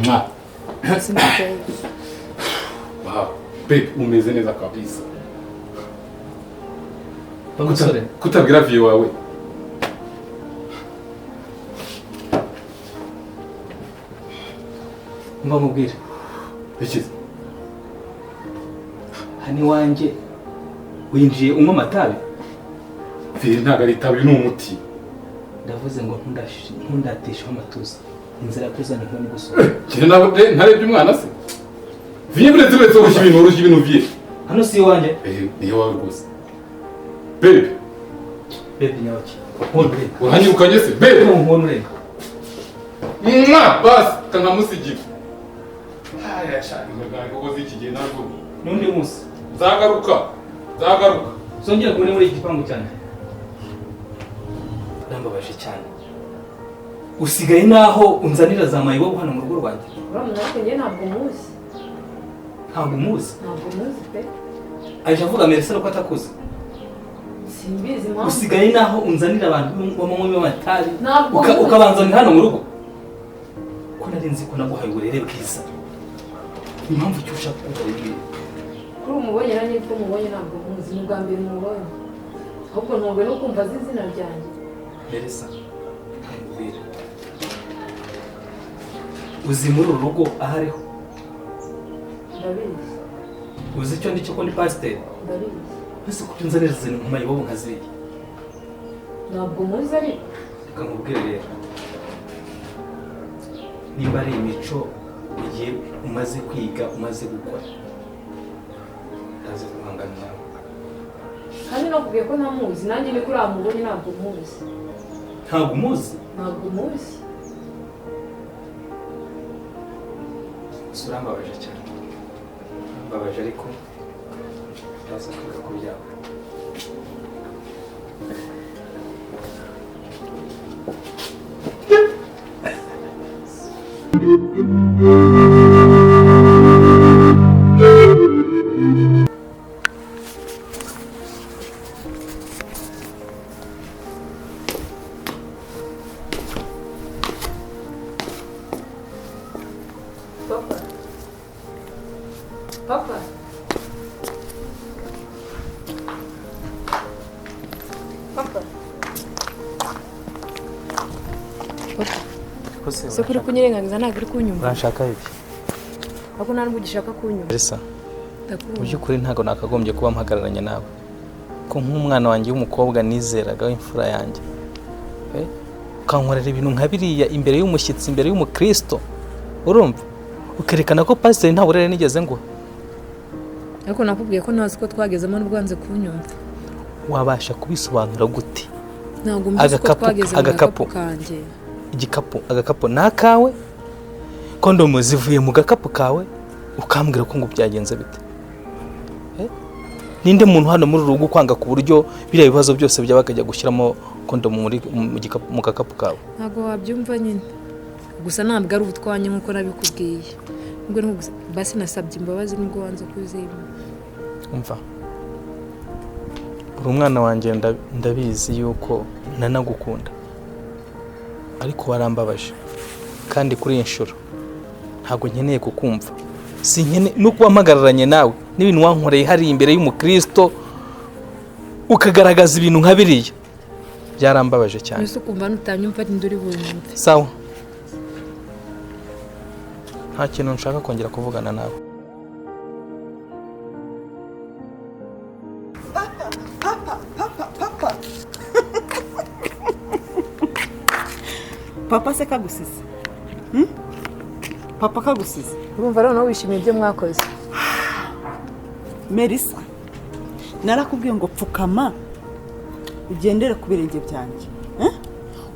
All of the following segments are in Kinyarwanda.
Mwa. Sinabyaye. Wow, babe, umeze neza kabisa. Umusore. Kutabwira vieux wawe. Mba mubwire. Iki? Hano iwanjye winjiye unywa amatabi. Vieux, ntabwo ari itabi, ni umuti. Ndavuze ngo ntundatisheho amatuza. Inzira yakuzanye nkoni gusohoka. Njye nawe ntarebye umwana se. Vieux, buretse uretse urushya ibintu, urushya ibintu, vieux. Hano si iwanjye. Eh, ni iwawe rwose. Babe, Babe nyabaki. Nkoni ureba. uranyirukanye se, babe. Nkoni ureba. Mwa, basi kankamusigira. Aya shaka inzoga kuko z'iki gihe ntabwo. N'undi munsi. Nzagaruka. Nzagaruka. Zongera kubona muri iki gipangu cyane. Urambabaje cyane. Usigaye naho unzanira za mayibobo hano mu rugo rwanjye. Urabona, ariko njye ntabwo muzi. Ntabwo umuzi. Ntabwo muzi pe. Aje avuga Merisero ko atakuzi. Simbizi impamvu. Usigaye naho unzanira abantu b'amanywa b'amatabi. Ntabwo muzi. Ukabanzanira hano mu rugo. Ko nari nzi ko naguhaye uburere bwiza. Impamvu icyo ushaka kuvuga ibi. Kuri umubonye nanjye ko mubonye ntabwo muzi, ni ubwa mbere mubonye. Ahubwo ntungwe no kumva azi izina ryanjye. Melissa, nkubwire. Uzi muri uru rugo aho ariho? Ndabizi. Uzi icyo ndi cyo ko ndi pasiteri? Ndabizi. Ese kuki unzanira izi mayibobo nka ziriya? Ntabwo muzi ariko. Reka nkubwire rero. Nimba ari imico ugiye umaze kwiga, umaze gukora, ndaza guhangana nawe. Kandi nakubwiye ko ntamuzi, nanjye ni kuri mubonye ntabwo muzi. Ntabwo umuzi? Ntabwo muzi. Gusa urambabaje cyane. Urambabaje ariko ndaza kwiga ku byawe. Papa. Papa. Papa. Se kuri kunyirengagiza ntabwo uri kunyumva. Uranshaka iki? Ahubwo nta nubwo ugishaka kunyumva. Melissa, mu Ndakumva. by'ukuri ntabwo nakagombye kuba mpagararanye nawe. Ko nk'umwana wanjye w'umukobwa nizeraga w'imfura yanjye. Ukankorera ibintu nka biriya imbere y'umushyitsi, imbere y'umukristo. Urumva? Ukerekana ko pasiteri nta burere nigeze nguha. Ariko nakubwiye ko ntazi ko twagezemo n'ubwo wanze kunyumva. Wabasha kubisobanura gute? Ntabwo mbizi ko twageze mu Agakapu. gakapu kanjye. Igikapu, agakapu ni akawe, kondomu zivuye mu gakapu kawe, ukambwira ko ngo byagenze bite? Ninde muntu hano muri uru rugo ukwanga ku buryo biriya bibazo byose byaba akajya gushyiramo kondomu muri mu gikapu, mu gakapu kawe? Ntabwo wabyumva nyine. Gusa ntabwo ari ubutwanye nk'uko nabikubwiye. Nubwo ni ugusa- basi nasabye imbabazi nubwo wanze kuzimpa. Umva, uri umwana wanjye, ndabizi yuko nanagukunda, ariko warambabaje, kandi kuri iyi nshuro ntabwo nkeneye kukumva. Sinkene no kuba mpagararanye nawe n'ibintu wankoreye hariya imbere y'umukristo, ukagaragaza ibintu nka biriya, byarambabaje cyane. Mbese ukumva nutanyumva ninde uri bunyumve? Sawa, nta kintu nshaka kongera kuvugana nawe. Papa, papa, papa. Papa se kagusize? Hmm? Papa kagusize? Urumva noneho wishimiye ibyo mwakoze. Melissa, narakubwiye ngo pfukama ugendere ku birenge byanjye. Eh?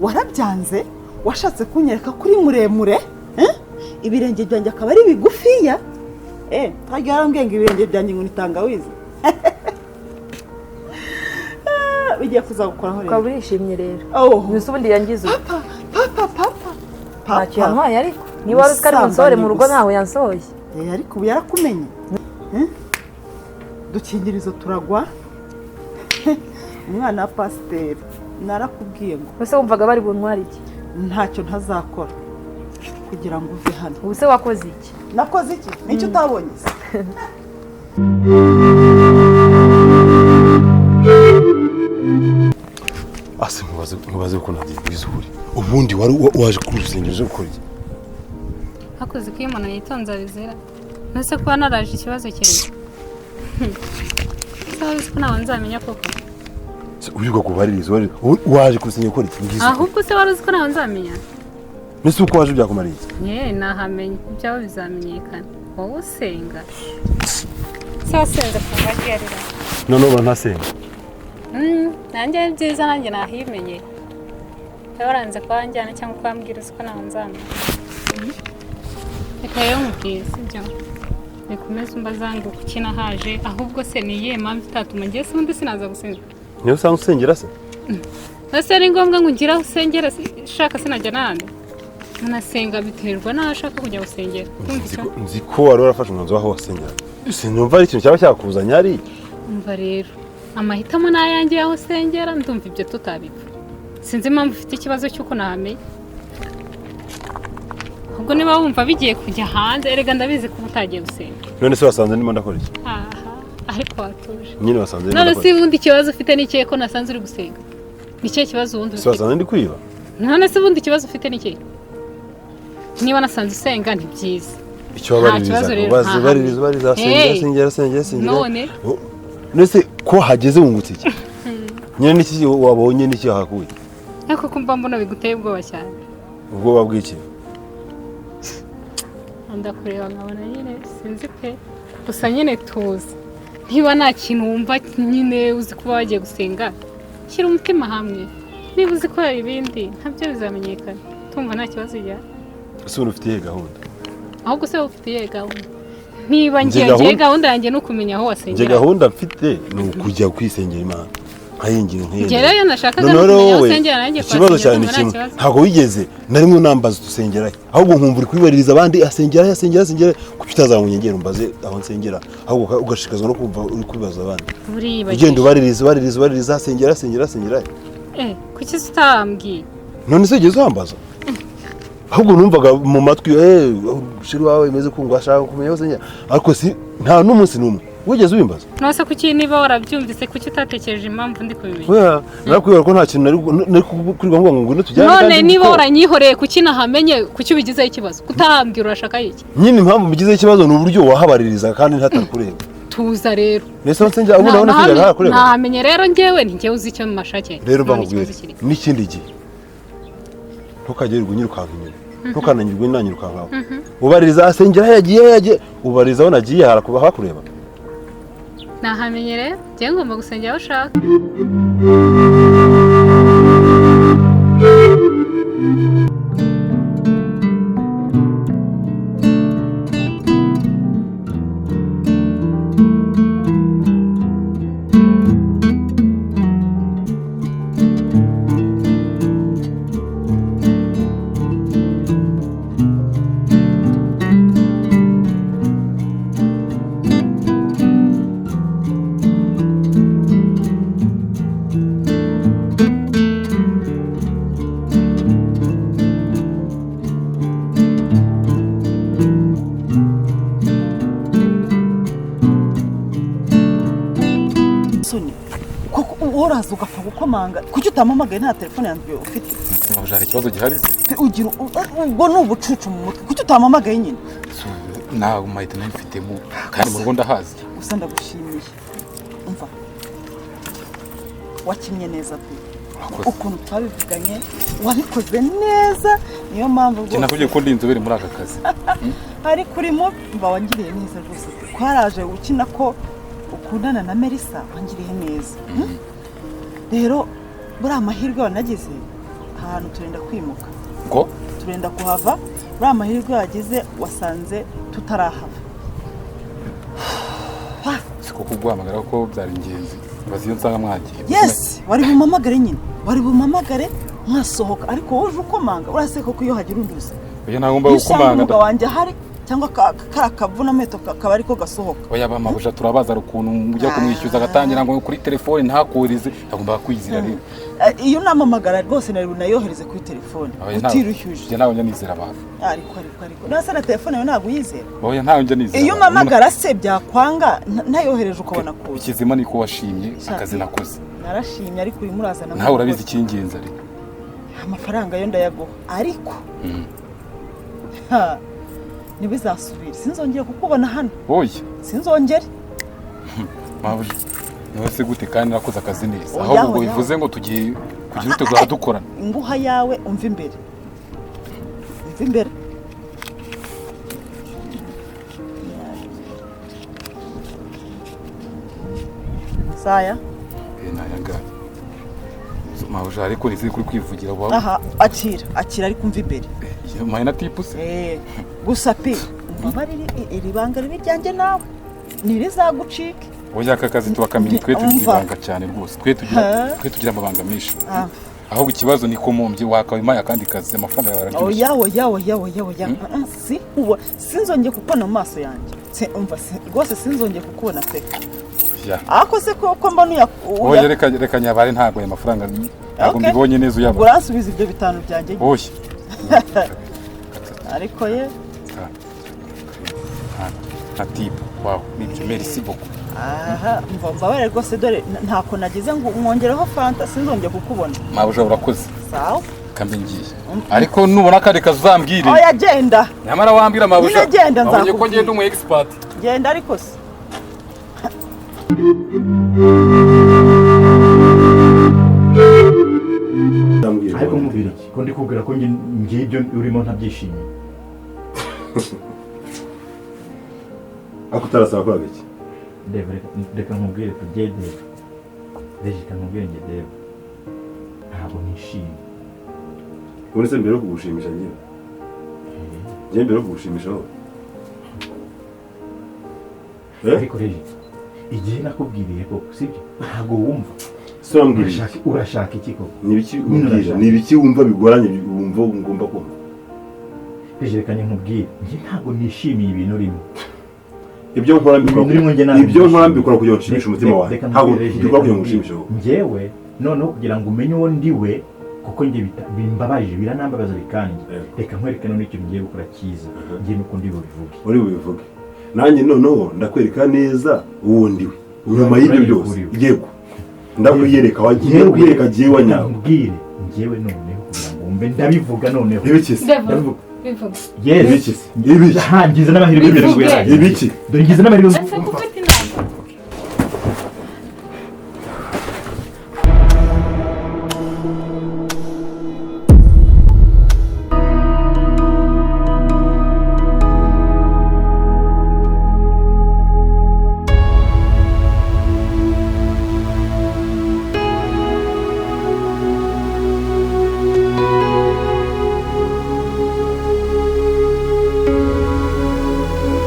Warabyanze, washatse kunyereka kuri muremure, eh? Ibirenge byanjye akaba ari bigufiya. Ntajya yarambwiye ngo ibirenge byanjye ngo ni tangawizi. Ah, bigiye kuzagukoraho rero. Ukaba urishimye rero. Oh. Mbese ubundi yangize ute? Papa, papa, papa. Ntacyo yantwaye ariko. Niba wari uzi ko ari bunsohore mu rugo ntaho yansohoye. Ariko ubu yarakumenye. Dukingirizo turagwa. Umwana wa pasiteri narakubwiye ngo Mbese wumvaga bari buntware iki? Ntacyo ntazakora. Kugira ngo uve hano. Ubu se wakoze iki? Nakoze iki? Nicyo utabonye se? Ase nkubaze uko nagiye ukuri, ubundi wari waje kuri urusengero uje gukora iki? Hakoze ko iyo umuntu yitonze abizera. Ntese kuba naraje ikibazo kirimo? Ese wari uzi ko ntawe nzamenya koko? Se uririrwa kubaririza waje ku rusengero gukora iki? Mbwiza ukuri. Ahubwo se wari uzi ko ntawe nzamenya? Mbese uko waje byakumariye iki? Ye, nahamenya ibyawe bizamenyekana. Wowe usenga se, wasenze kuva ryarira? Noneho ubona ntasenga? Nanjye ari byiza, nanjye nahimenyeye. Waranze kuba wanjyana cyangwa ukambwira uzi ko ntawe nzamenya. Reka rero nkubwire, sibyo? Bikomeze umbaza ngo kuki nahaje. Ahubwo se ni iyihe mpamvu itatuma ngiye se ubundi sinaza gusenga? Niyo usanzwe usengera se? Ese ni ngombwa ngo ungire aho usengera? Shaka sinajya n'ahandi nasenga, biterwa n'aho ashaka kujya gusengera. Kumva icyo? Nzi ko wari warafashe umwanzuro w'aho wasengera, sinumva ari ikintu cyaba cyakuzanye ari Umva rero, amahitamo ni ayanjye y'aho usengera. Ndumva ibyo tutabipfa. Sinzi impamvu ufite ikibazo cy'uko nahamenya. Ahubwo niba wumva bigiye kujya hanze, erega ndabizi ko uba utagiye gusenga. None se wasanze ndimo ndakora iki? Aha, ariko watuje. Nyine wasanze ndimo None ndakora se iki? ubundi ikibazo ufite ni ikihe, ko nasanze uri gusenga? Ni ikihe kibazo ubundi Se ufite? wasanze ndi kwiba? None se ubundi ikibazo ufite ni ikihe niba nasanze usenga? Ni byiza. Icyo wabaririza? Nta kibazo rero, Ubaze. nta Baririza, baririza, asengera. Hey. Asengera, asengera, asengera. None? None se ko hageze wungutse iki nyine? N'iki wabonye, n'iki wahakuye? Ariko kumva mbona biguteye ubwoba cyane. Ubwoba bw'iki? Ndakureba nkabona nyine sinzi pe. Gusa nyine tuzi niba nta kintu wumva nyine uzi kuba wagiye gusenga, shyira umutima hamwe. Niba uzi ko hari ibindi ntabyo bizamenyekana. Tumva nta kibazo ujya. Ese ubu ufite iyihe gahunda? Ahubwo se wowe ufite iyihe gahunda? Niba Njye ngiye ngiye gahunda yanjye ni ukumenya aho Njye wasengera. gahunda mfite ni ukujya kwisengera Imana, nkayingira, Njye nkayingira. rero iyo nashakaga Noneho no kumenya aho wowe, usengera, nanjye ikibazo kuhasengera, cyawe ni ndumva nta kimwe. kibazo. Ntabwo wigeze na rimwe unambaza dusengera he, ahubwo nkumva uri kubibaririza abandi, asengera he, asengera, asengera he. Kuki utazamunyegera umbaze aho nsengera, ahubwo ugashishikazwa no kumva uri kubibaza abandi? Buriyibagije. Ugenda ubaririza, ubaririza, ubaririza, asengera, asengera, asengera he. Eh, kuki se utambwiye? None se ugeze wambaza? Ahubwo numvaga mu matwi, eh, shiri wawe imeze ko ngo ashaka kumenya aho usengera, ariko si nta n'umunsi n'umwe wigeze ubimbaza. None kuki, niba warabyumvise, kuki utatekereje impamvu ndi kubimenya? Oya, narakubwira ko nta kintu nari kurirwa ngo ngwino tujyane. None Kandi nzi niba ko- waranyihoreye, kuki nahamenye? Kuki ubigizeho ikibazo? Kutahambwira urashaka iki? Nyine impamvu mbigizeho ikibazo ni uburyo wahabaririza kandi ntatakureba. Tuza rero. Mbese aho nsengera ubundi, aho nasengeraga harakureba? Nahamenye rero njyewe, ni njyewe uzi icyo mu mashake. Rero mba None nkubwire, ikibazo kiri n'ikindi gihe ntukagirirwe unyirukanka inyuma, ntukananirwe nanyirukankaho ubaririza asengera aho yagiye, aho yagiye, ubaririza aho nagiye harakuba hakureba. Nahamenye rero, njyewe ngomba gusengera aho ushaka. Soni koko, uraza ugapfa gukomanga? Kuki utampamagaye? Nta telefone yanjye ufite? Ntabwo hari ikibazo gihari. Ugira ubwo ni ubucucu mu mutwe. Kuki utampamagaye nyine? Nta mayite nari mfitemo, kandi mu rugo ndahazi. Gusa ndagushimiye, umva, wakinnye neza pe. Urakoze. Ukuntu twabivuganye wabikoze neza, niyo mpamvu Njye nakubwiye ko ndi inzobere muri aka kazi. Ariko urimo mba wangiriye neza rwose pe. Twaraje ukina ko ukundana na Melissa, wangiriye neza. Rero buriya amahirwe wanagize, ahantu turenda kwimuka. Ngo? Turenda kuhava. Buriya amahirwe wagize, wasanze tutarahava. Si ko kuguhamagara ko byari ingenzi, mbaza iyo nsanga mwagiye. Yes, wari bumpamagare nyine, wari bumpamagare nkasohoka, ariko wowe uje ukomanga, uraseka ko iyo hagira undi uza. Oya, ntabwo Iyo usanga gukomanga. umugabo wanjye ahari cyangwa kariya kavunamuheto kaba ariko gasohoka. Oya, bamabuja turabaza, hari ukuntu ujya kumwishyuza agatangira ngo kuri telefone ntakurize, agomba kwizira rero. Iyo unamamagara rwose nari bunayohereze kuri telefone Oya, ntawe- utirushyuje. Njye ntawe njya nizera abantu. Ariko nasa na telefone yawe ntabwo uyizera. Oya, ntawe njya nizera Iyo abantu. umpamagara se byakwanga ntayohereje ukabona kuza. Ikizima ni ko washimye Shaka. akazi nakoze. Narashimye, ariko urimo urazana Nawe urabizi icy'ingenzi ariko. Amafaranga yo ndayaguha, ariko ha, ntibizasubire, sinzongere kukubona hano. Oya. Sinzongere. Mabuja, niwe se gute kandi nakoze akazi neza? Oya, Ahubwo ubwo oya. bivuze ngo tugiye kugira ute, tuzaba dukorana. Inguha yawe, umva imbere, umva imbere. Saya. Eh, nayangaya. So, mabuja, ariko nizere kuri kwivugira wa. Aha, akira, akira, ariko umva imbere. Maye na tipu se. Gusa pe umbabarire, iri banga ribe iryanjye nawe, ntirizagucike. Oya, aka kazi tubakamenya, twe tugira Umva. ibanga cyane rwose. Twe tugira Ha? twe tugira amabanga menshi. Ah. Ahubwo ikibazo ni ko mumbye wakabaye akandi kazi, amafaranga yawe araryoshye. Oya, oya, oya, oya, oya. Ah, ah, si uwa sinzongeye kukubona mu maso yanjye. Umva, rwose sinzongeye kukubona pe. Ya. Ariko se ko mbona uya Oya, reka nyabare, ntabwo aya mafaranga ntabwo Okay. mbibonye neza uyabona. Uransubiza ibyo 5 byanjye. Oya. Ariko ye. Nka tipu wawe nibyo, merci beaucoup. Aha, mva, mbabarire rwose, dore ntako nagize ngo mwongereho fanta, sinzongeye kukubona. Mabuja, urakoze. Sawa. Kambe ngiye, ariko nubona akandi kazi uzambwire. Oya, genda. Nyamara wambwira, mabuja. Nyine genda, Wabonye ko nzakubwira. ngenda umu expert. Genda ariko se. Ndambwira. Ariko nkubwira iki, ko ndi kubwira ko njye ibyo urimo ntabyishimiye? Ariko utarasaba koraga iki? Dave, reka nkubwire, tujye Dave. Dave, reka nkubwire njye Dave, ntabwo nishimye. Ubundi se mbere yo kugushimisha, njyewe mbere yo kugushimisha wowe? Eh? Ariko rero igihe nakubwiriye koko, sibyo? Ntabwo wumva. Se urambwira iki? Urashaka iki koko? Ni ibiki Nyine umbwira? urashaka. Ni ibiki wumva bigoranye, wumva ngomba kumva? Rege, reka nkubwire, njye ntabwo nishimiye ibintu urimo. Ibyo nkora mbikora Ibintu urimo njye ntabwo ibyo nkora nishimiye. mbikora kugira ngo nshimishe umutima wawe. Reka Ntabwo nkubwire, Rege, mbikora reka kugira ngo nkubwire. nshimishe wowe. Njyewe noneho kugira ngo umenye uwo ndi we, kuko njye bimbabaje, biranambabaza bikanjye. Yego. Reka nkwereke noneho ikintu ngiye gukora cyiza, njye nuko ndi bubivuge. Uri bubivuge, nanjye noneho ndakwereka neza uwo ndiwe nyuma y'ibyo byose. Uriwe. Yego, ndakwiyereka, wagiye kwiyereka jyewe wa nyawe. Nkubwire njyewe noneho kugira ngo wumve, ndabivuga noneho. Ibiki se? Devil, Ndabivuga. bivuga. Yes. Ibiki se? Ibiki? Aha, ngize n'amahirwe Bivuge. mbere ngo yarangiye. Ibiki? Dore ngize n'amahirwe. Ese kuko ati nta